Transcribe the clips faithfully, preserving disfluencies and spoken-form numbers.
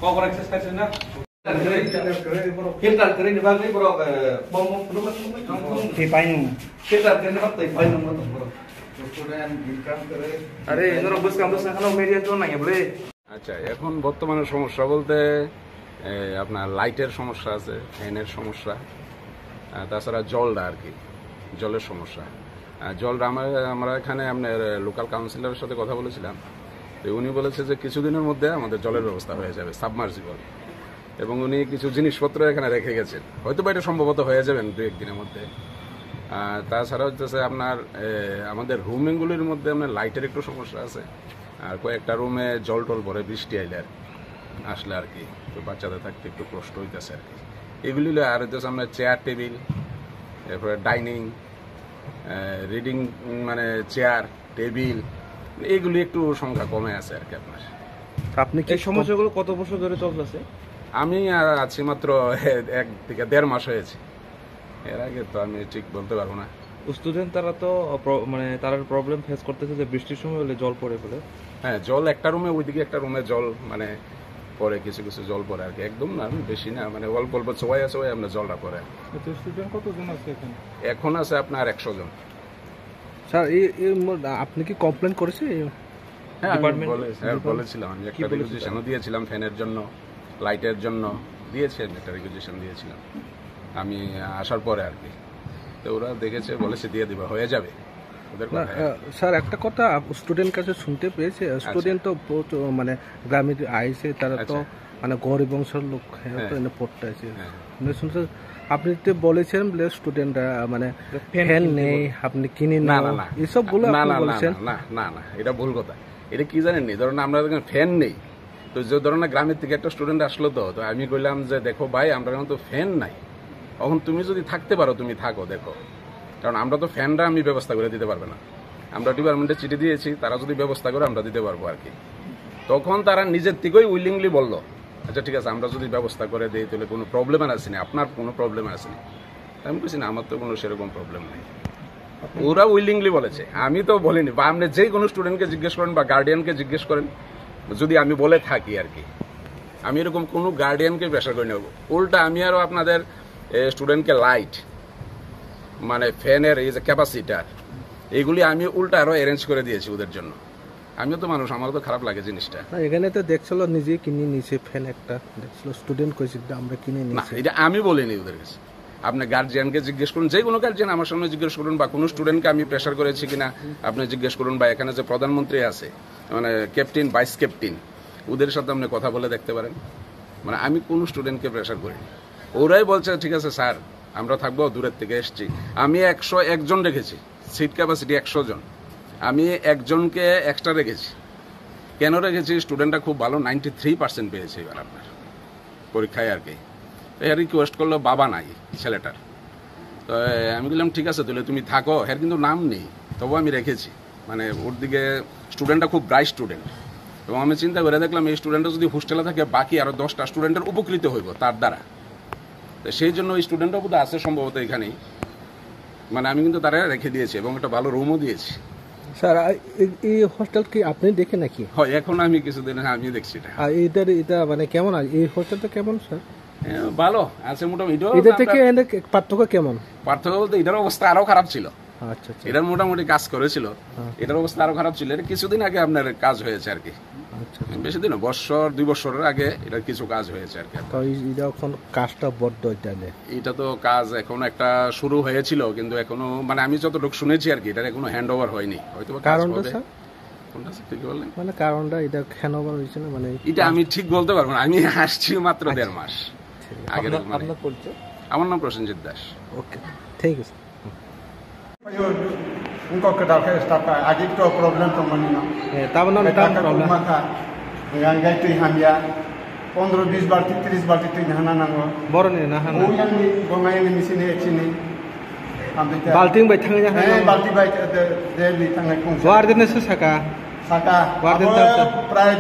Kok rek ses kaisa na. Filter kwrwi ni bagwi borok, eh, bom, bom, bom, bom, bom. Twi painung. Filter kwrwi ni bagwi twi painung borok. Student income kwrwi. আরে, এনারা বস কাম তো সাখানো মিডিয়া তো নাই বলে। আচ্ছা, এখন বর্তমানে সমস্যা বলতে, এ, আপনার লাইটের সমস্যা আছে, ফ্যানের সমস্যা, আহ, তাছাড়া জলটা আর কি, জলের সমস্যা। আহ, জলটা আমরা, আমরা এখানে আপনার লোকাল কাউন্সিলরের সাথে কথা বলেছিলাম, তো উনি বলেছে যে কিছুদিনের মধ্যে আমাদের জলের ব্যবস্থা হয়ে যাবে, সাবমার্সিবল। এবং উনি কিছু জিনিসপত্র এখানে রেখে গেছেন, হয়তো বা এটা সম্ভবত হয়ে যাবেন দু এক দিনের মধ্যে। আহ, তাছাড়া হচ্ছে আপনার, এ, আমাদের রুমগুলির মধ্যে আপনার লাইটের একটু সমস্যা আছে। আর কয়েকটা রুমে জল টল পড়ে বৃষ্টি আইলে আর কি, আসলে আর কি, তো বাচ্চাদের থাকতে একটু কষ্ট হইতেছে আর কি। এগুলি হলো আর হইতেছে আপনার চেয়ার টেবিল, এরপরে ডাইনিং, রিডিং, মানে চেয়ার টেবিল, এগুলি একটু সংখ্যা কমে আছে আর কি আপনার। আপনি কি এই সমস্যাগুলো কত বছর ধরে চলতেছে? আমি আহ, আছি মাত্র এক থেকে দেড় মাস হয়েছে। এর আগে তো আমি ঠিক বলতে পারবো না। স্টুডেন্ট তারা তো, আহ, প্র-, মানে তারা প্রবলেম ফেস করতেছে যে বৃষ্টির সময় হলে জল পড়ে ফেলে। হ্যাঁ, জল একটা রুমে, ওইদিকে একটা রুমে জল মানে পড়ে, কিছু কিছু জল পড়ে আর কি, একদম না, বেশি না, মানে অল্প অল্প চোয়াইয়া চোয়াইয়া আমরা জলটা পড়ে। আচ্ছা, স্টুডেন্ট কতজন আছে এখানে? এখন আছে আপনার একশো জন। স্যার, এই, এই ম-, আপনি কি কমপ্লেন করেছে এই হ্যাঁ, আমি ডিপার্টমেন্টে? বলে-, হ্যাঁ, ডিপার্টমেন্ট? বলেছিলাম, আমি কি একটা বলেছেন রিকুইজিশনও স্যার? দিয়েছিলাম ফ্যানের জন্য, লাইটের জন্য দিয়েছি, আমি একটা রিকুইজিশন দিয়েছিলাম আমি আসার পরে আর কি। তো ওরা দেখেছে, বলেছে দিয়ে দিবা, হয়ে যাবে ওদের না, কথা। আহ, স্যার, একটা কথা আপ-, স্টুডেন্ট কাছে শুনতে পেয়েছে, আহ, আচ্ছা। স্টুডেন্ট তো প্রচুর, মানে, গ্রামে যে আইছে, তারা তো, আচ্ছা। মানে, গরিব বংশের লোক, হ্যাঁ, হ্যাঁ। তো এনে পড়তে আছে। হ্যাঁ। মানে, শুনতে, আপনি তো বলেছেন বলে স্টুডেন্টরা, মানে, ফ্যান ফ্যান কিনতে নেই, বলে। আপনি কিনে না, নাও, না, না। এসব বলে না, আপনি না, না, বলেছেন? না, না, না, না, এটা ভুল কথা। এটা কি জানেননি? ধরুন, আমরা যখন ফ্যান নেই, তো যে ধরনের গ্রামের থেকে একটা স্টুডেন্ট আসলো, তো, তো আমি কইলাম যে, "দেখো ভাই, আমরা এখন তো ফ্যান নাই, এখন তুমি যদি থাকতে পারো, তুমি থাকো, দেখো, কারণ আমরা তো ফ্যানটা আমি ব্যবস্থা করে দিতে পারবে না, আমরা ডিপার্টমেন্টে চিঠি দিয়েছি, তারা যদি ব্যবস্থা করে, আমরা দিতে পারবো আর কি।" তখন তারা নিজের থেকেই উইলিংলি বলল, "আচ্ছা, ঠিক আছে, আমরা যদি ব্যবস্থা করে দিই, তাহলে কোনো প্রবলেম আর আসেনি, আপনার কোনো প্রবলেম আসেনি।" আমি বলছি, "না, আমার তো কোনো সেরকম প্রবলেম নেই।" ওরা উইলিংলি বলেছে, আমি তো বলিনি। বা আপনি যে কোনো স্টুডেন্টকে জিজ্ঞেস করেন বা গার্ডিয়ানকে জিজ্ঞেস করেন, যদি আমি বলে থাকি আর কি, আমি এরকম কোনো গার্ডিয়ানকে প্রেশার করি না। উল্টা আমি আরও আপনাদের, এ, স্টুডেন্টকে লাইট, মানে ফ্যানের এই যে ক্যাপাসিটার, এইগুলি আমি উল্টা আরও অ্যারেঞ্জ করে দিয়েছি ওদের জন্য। আমিও তো মানুষ, আমারও তো খারাপ লাগে জিনিসটা। না, এখানে তো দেখছিল নিজে কিনে নিছে ফ্যান একটা, দেখছিল স্টুডেন্ট কইছে, "এটা আমরা কিনে না, নিছি।" এটা আমি বলিনি ওদের কাছে। আপনি গার্জিয়ানকে জিজ্ঞেস করুন, যে কোনো গার্জিয়ান আমার সামনে জিজ্ঞেস করুন, বা কোনো স্টুডেন্টকে আমি প্রেশার করেছি কিনা আপনি জিজ্ঞেস করুন, বা এখানে যে প্রধানমন্ত্রী আছে, মানে ক্যাপ্টেন, ভাইস ক্যাপ্টেন, ওদের সাথে আপনি কথা বলে দেখতে পারেন। মানে আমি কোনো স্টুডেন্টকে প্রেশার করিনি, ওরাই বলছে, "ঠিক আছে স্যার, আমরা থাকবো, দূরের থেকে এসছি।" আমি একশো একজন রেখেছি, সিট ক্যাপাসিটি একশো জন, আমি একজনকে এক্সট্রা রেখেছি। কেন রেখেছি? স্টুডেন্টটা খুব ভালো, নাইনটি থ্রি পার্সেন্ট পেয়েছে এবার আপনার পরীক্ষায় আর কি। তো এর রিকোয়েস্ট করলো, বাবা নাই ছেলেটার। তো, এ, আমি বললাম, "ঠিক আছে, তাহলে তুমি থাকো।" এর কিন্তু নাম নেই, তবু আমি রেখেছি। মানে ওর দিকে স্টুডেন্টটা খুব ব্রাইট স্টুডেন্ট, এবং আমি চিন্তা করে দেখলাম, এই স্টুডেন্টটা যদি হোস্টেলে থাকে, বাকি আরও দশটা স্টুডেন্টের উপকৃত হইব তার দ্বারা। তো সেই জন্য ওই স্টুডেন্টটা বোধহয় আছে সম্ভবত এখানেই। মানে আমি কিন্তু তারা রেখে দিয়েছি এবং একটা ভালো রুমও দিয়েছি। স্যার, আ, এই, এই হোস্টেল কি আপনি দেখে নাকি? হয়, এখন আমি কিছুদিন, হ্যাঁ, আমি দেখছি এটা। আর এদের এটা মানে কেমন আছে? এই হোস্টেলটা কেমন, স্যার? এ, ভালো আছে মোটামুটি। এটাও এটা আপনার থেকে এনে কে-, পার্থক্য কেমন? পার্থক্য বলতে এটার অবস্থা আরো খারাপ ছিল। আচ্ছা, আচ্ছা। এটার মোটামুটি কাজ করেছিল। হ্যাঁ। এটার অবস্থা আরো খারাপ ছিল। এটা কিছুদিন আগে আপনার কাজ হয়েছে আর কি। আচ্ছা, আচ্ছা। বেশি দিন না, বছর, দুই বছরের আগে এটার কিছু কাজ হয়েছে আর কি। তো এই, এটা এখন কাজটা বন্ধ এটা নিয়ে? এটা তো কাজ এখন একটা শুরু হয়েছিল, কিন্তু এখনো, মানে, আমি যতটুকু শুনেছি আর কি, এটার এখনো হ্যান্ড ওভার হয়নি, হয়তো বা কাজ কারণটা, হবে। স্যার? কোনটা, স্যার, কি বললেন? মানে, কারণটা এটা হ্যান্ড ওভার হয়েছে না, মানে, এটা আমি ঠিক বলতে পারবো না, আমি আসছি মাত্র আচ্ছা। দেড় মাস। ঠিক আছে। আগে আপনার, মানে আপনার পরিচয়? আমার নাম Prasenjit Das. Okay, thank you, sir. Engkok kwtal khe staff ka agi to problem tongmani no. Eh, tamo no, tamo problem. Kha, yang gai twi hamya, pondro bis balti, tris balti twi nahana nango. Boroni nahana. O yang ni, bongai ni misi ni, chini. Balting bai thangwi nahana nango. Balti bai, de, de, ni thangnai kung. War de ne se saka. Saka, warden abo ta, ta. Prai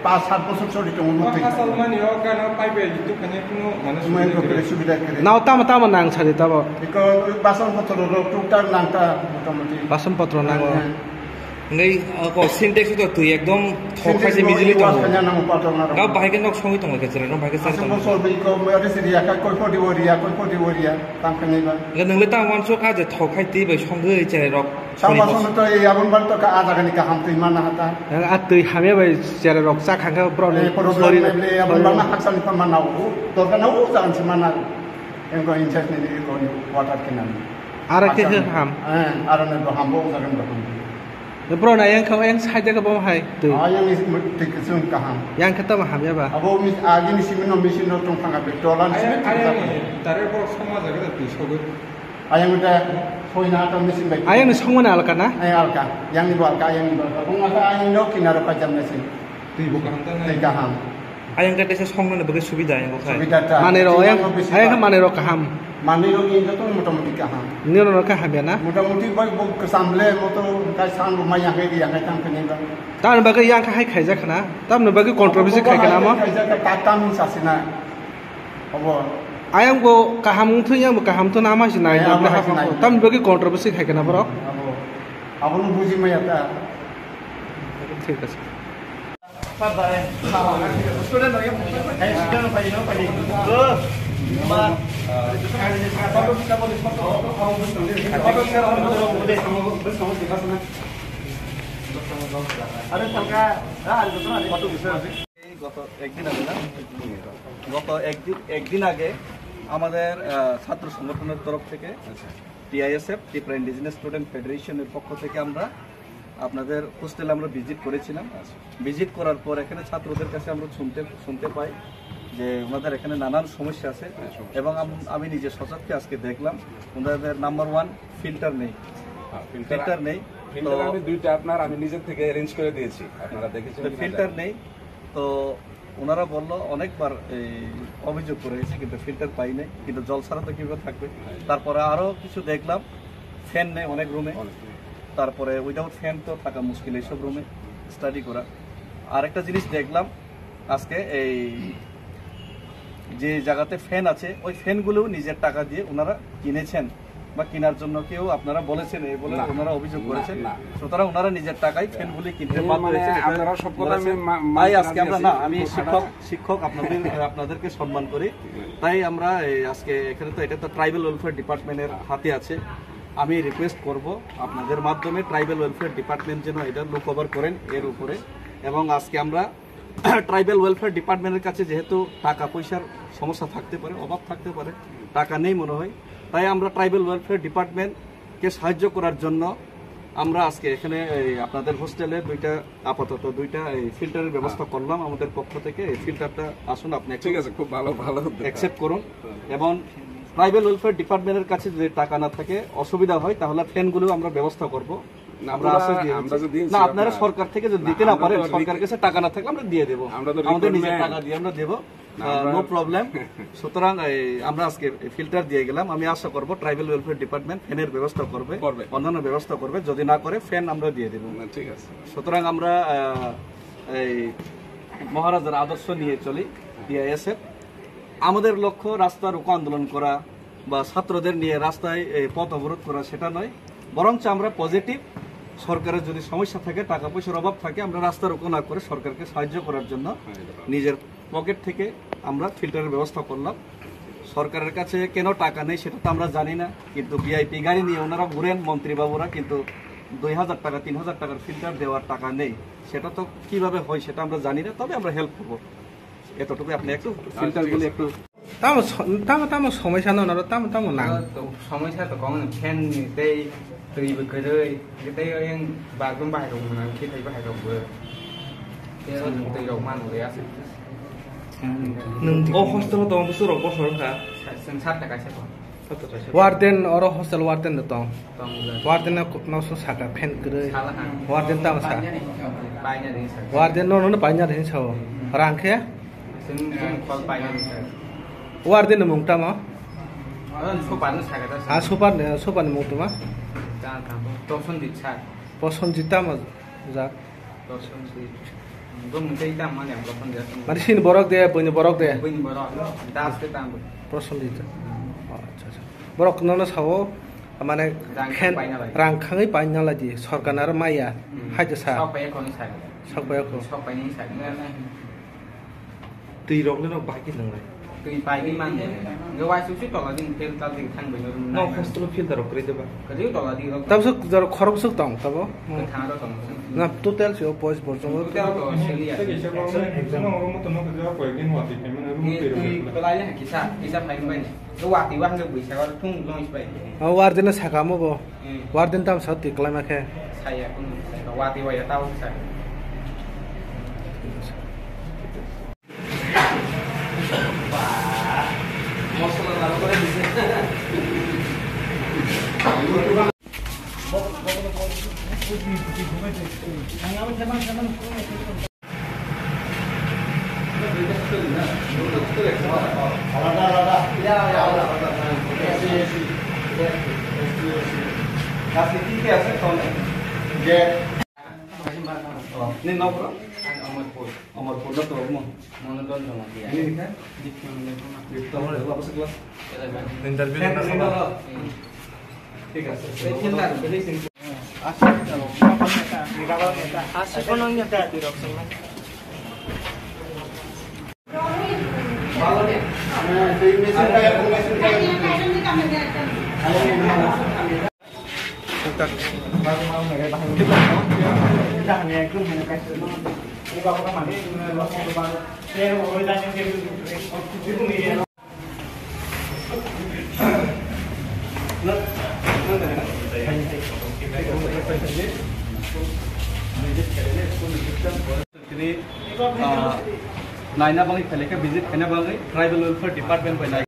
pas sat bosor choli tongo, o motwi. Asal mani o gana pai bai YouTube kanya kuno mane subida kere. Subida kere. Nao tamo tamo nang sari tabo. Iko bason potro rok tuktar nang ta motamoti. Bason potro nango. Eh, eh. Ngai, ako Sintex to twi ekdom thok khai se mijili tongo. Kha nang pator na. Ka bahai ke nok songwi tongo ke chwrai, bahai ke chwrai tongo. Aswk bosor bai ko, mari se riya, ka koi podi o riya, koi podi o riya, tang khe nai ba. Ngai nang le tang wan sok a je thok khai twi bai songwi chwrai rok. Tang ba song to e abon ban to ka a jaga ni kaham twi mana hata. A twi hamya bai chwrai rok cha khang kha bro ni. Eh, problem sorry. Le abon ban haksa ni pa mana u, to ka na u jaga ni mana. Eng ko in charge ni ko ni water kinan. Ara ke ham. Eh, ara ne do ham bo jaga ni do ham. Bro na yang kha yang side ka bo hai twi. Ah, yang is twi kusung kaham. Yang kha tamo hamya ba. Abo mi agi ni simi no machine no tong thanga be dolan simi twi kaham. Tare bor soma jaga twi sogo. Ayang uta soi na ta machine bai. Ayang ni songmani alka na? Ayang alka. Yang ni bo alka, ayang ni bo alka. Bung asa ayang no kinaro ka jam machine. Twi bo kaham ta na. Twi kaham. Ayang ka tesa songmani bagwi subida ayang khai. Subida ta. Manwi rok ayang, ayang kha manwi rok kaham. Manwi rok ni joto motamuti kaham. Nino no kaham ya na? Motamuti bai bo kesam le moto kai san bo mai yang kai yang kai tang kene ba. Tamni bagwi yang kha hai khaijak khna. Tamni bagwi controversy khai khna mo. Khaijak kha ta tam sasina. Obo. Ayang bo kaham wngthwi yang bo kaham to nama si nai. Ayang bo nama si nai. Tamni bagwi controversy khai khna borok. Abo. Abo no buji maya ta. Thik ase. এই গত একদিন আগে না? গত একদিন, একদিন আগে আমাদের, আহ, ছাত্র সংগঠনের তরফ থেকে আচ্ছা। টিআইএসএফ, ত্রিপুরা ইন্ডিজিনাস স্টুডেন্ট ফেডারেশনের পক্ষ থেকে আমরা আপনাদের হোস্টেলে আমরা ভিজিট করেছিলাম। আচ্ছা। ভিজিট করার পর এখানে ছাত্রদের কাছে আমরা শুনতে, শুনতে পাই যে ওনাদের এখানে নানান সমস্যা আছে হ্যাঁ, সমস্যা এবং আছে। আম-, আমি নিজে স্বচক্ষে আজকে দেখলাম ওনাদের নাম্বার ওয়ান ফিল্টার নেই। হ্যাঁ, ফিল্টার ফিল্টার নেই। ফিল্টার তো আমি দুইটা আপনার, আমি নিজের থেকে অ্যারেঞ্জ করে দিয়েছি, আপনারা দেখেছেন তো কিনা ফিল্টার জানি না। নেই। তো ওনারা বলল অনেকবার এই অভিযোগ করে গেছে, কিন্তু ফিল্টার পাই নাই, কিন্তু জল ছাড়া তো কিভাবে থাকবে? হ্যাঁ। তারপরে আরও কিছু দেখলাম, ফ্যান নেই অনেক রুমে। অনেক রুমে। তারপরে উইদাউট ফ্যান তো থাকা মুশকিল এইসব রুমে স্টাডি করা। আর একটা জিনিস দেখলাম আজকে, এই যে জায়গাতে ফ্যান আছে, ওই ফ্যানগুলোও নিজের টাকা দিয়ে ওনারা কিনেছেন বা কেনার জন্য কেউ আপনারা বলেছেন, এই বলে না। ওনারা অভিযোগ না, করেছেন। না। সুতরাং ওনারা নিজের টাকায় ফ্যানগুলি কিনতে এই বাধ্য মানে হয়েছেন, এটা আপনারা সব কথা বলেছেন। আমি মা-, তাই মানতে আজকে আমরা রাজি না, আছি। আমি শিক্ষক, শিক্ষক আপনাদের, আপনাদেরকে সম্মান করি। তাই আমরা এই আজকে এখানে তো, এটা তো ট্রাইবাল ওয়েলফেয়ার ডিপার্টমেন্টের হাতে আছে। আমি রিকোয়েস্ট করব আপনাদের মাধ্যমে ট্রাইবাল ওয়েলফেয়ার ডিপার্টমেন্ট যেন এটা লুক ওভার করেন এর উপরে। এবং আজকে আমরা ট্রাইবাল ওয়েলফেয়ার ডিপার্টমেন্টের কাছে যেহেতু টাকা পয়সার সমস্যা থাকতে পারে, অভাব থাকতে পারে, টাকা নেই মনে হয়, তাই আমরা ট্রাইবাল ওয়েলফেয়ার ডিপার্টমেন্টকে সাহায্য করার জন্য আমরা আজকে এখানে এই আপনাদের হোস্টেলে দুইটা, আপাতত দুইটা এই ফিল্টারের ব্যবস্থা হ্যাঁ। করলাম আমাদের পক্ষ থেকে। এই ফিল্টারটা আসুন আপনি একটু ঠিক আছে, খুব ভালো, ভালো উদ্যোগ। অ্যাকসেপ্ট করুন এবং ট্রাইবাল ওয়েলফেয়ার ডিপার্টমেন্টের কাছে যদি টাকা না থাকে, অসুবিধা হয়, তাহলে ফ্যানগুলো আমরা ব্যবস্থা করব। না, আমরা ওরা, আশ্বাস দিয়ে আমরা দিচ্ছি। তো দিয়েছি, না, আপনারা আপনার সরকার থেকে যদি না, দিতে না আমরা তো পারেন, রি-, সরকারের কাছে টাকা না থাকলে আমরা দিয়ে দেবো। আমরা তো আমাদের নিজের রিকোয়ারমেন্ট টাকা দিয়ে আমরা দেবো। না, আহ, আমরা নো প্রবলেম। সুতরাং এই আমরা আজকে ফিল্টার দিয়ে গেলাম। আমি আশা করব ট্রাইবাল ওয়েলফেয়ার ডিপার্টমেন্ট ফ্যানের ব্যবস্থা করবে, করবে। অন্যান্য ব্যবস্থা করবে। যদি না করে, ফ্যান আমরা দিয়ে দেবো। না, ঠিক আছে। সুতরাং আমরা, আহ, এই মহারাজার আদর্শ নিয়ে চলি, টিআইএসএফ। আমাদের লক্ষ্য রাস্তা রোকো আন্দোলন করা বা ছাত্রদের নিয়ে রাস্তায়, এ, পথ অবরোধ করা, সেটা নয়। বরঞ্চ আমরা পজিটিভ, সরকারের যদি সমস্যা থাকে, টাকা পয়সার অভাব থাকে, আমরা রাস্তা রোকো না করে সরকারকে সাহায্য করার জন্য হ্যাঁ, এটা ভালো। নিজের পকেট থেকে আমরা ফিল্টারের ব্যবস্থা করলাম। সরকারের কাছে কেন টাকা নেই সেটা তো আমরা জানি না, কিন্তু ভিআইপি গাড়ি নিয়ে ওনারা ঘুরেন মন্ত্রী বাবুরা, কিন্তু দুই হাজার টাকা, তিন হাজার টাকার ফিল্টার দেওয়ার টাকা নেই। সেটা তো কিভাবে হয় সেটা আমরা জানি না, তবে আমরা হেল্প করবো। এতটুকু আপনি একটু ফিল্টারগুলি একটু Tamo so-, tamo, tamo somai sano naro, tamo, tamo nang. Oro to somai sa to kong fan ni tei twi bo kwrwi, tei oyang bathroom bahai rok nang, khe thai bahai rok bo. Tei o twi rok man le aswk. Nwng o hostel o tongo bwswk rok bosor wngkha? Sa-, chwng sat ta kaisa tong. Sat ta kaisa. Warden, oro hostel warden de tong. Tong le. Warden no, no so saka fan kwrwi. Sala ha. Warden tamo sa? Paina ring sa. Warden no, no, no paina ring sa o. Hmm. Rang khe? Chwng, chwng call paina ring sa. Warden ni mung tamo? Ah, super ni saka ta sa. Ah, super ni, super ni mung tamo? Ta, ta, Prosenjit sir. Prosenjit tamo jak? Prosenjit. Bo mung tei tamo mane Prosenjit. Mane sini borok de, buini borok de? Buini borok. Das ke tamo. Prosenjit. Hmm. Oh, acha, acha. Borok no, no sao. Mane rang khen, paina lai. Rang khangwi paina lai di, sorkar aro maya, hmm, hai de sa. Sok pai khon sa. Sok pai khon. Sok pai ni sa. Twi rok le no bai ki nang lai. Twi pai ni man. Nge wai su su tola ding tel tal ding thang bai no. No hostel filter rok kri de ba. Kri tola ding rok. Tab sok jor khorok sok tong tabo. Thang ro tong. Na total si o boys borjong. Total to sili ya. Exam. Exam. No, room to no ko ko din wa ti payment room. Ni twi pelai le kisa, kisa pai bai. Watwi wahwng khe bwskango thung longsi pai. O warden no saka mo bo. Hmm. Warden tam sa twi kwlaima khe. Saya kunu watwi waya tao sa. Mosola lalo kore dise. Alada, alada. Ya, ya, alada. A C, A C. Gachi ki ki ase, ton? Jet. Ni nok bro? Amarpur. Amarpur na to mo. Monodon Jamatia. Ni kha? Dipti Monodon. Dipti Monodon, apa sekolah? Interview na sama. Hmm. Tini, ah, naina bagwi phailai kha, visit khaina bagwi tribal welfare department bai nai.